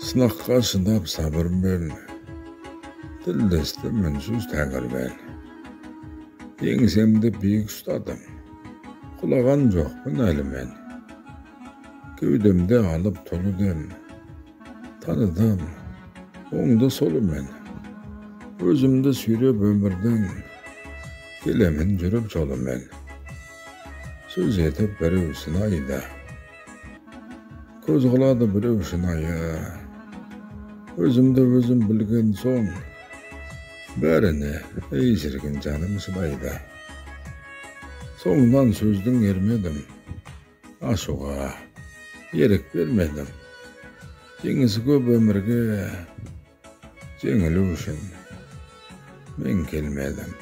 Сынаққа шыдап сабырмен, тілдестім үнсіз тәңірмен. Еңсемді биік ұстадым, құлаған жоқпын әлі мен. Кеудемде алып толы дем, таныдым оңды солымен. Өзімді сүйреп өмірдің, келемін жүріп жолымен. Сөз етіп біреу сынайды, көз қылады біреу шынайы. Өзімді өзім білген соң, бәріне, ей шіркін, жаным шыдайды. Соңынан сөздің ермедім, ашуға ерік бермедім. Жеңісі көп өмірге жеңілу үшін мен келмедім.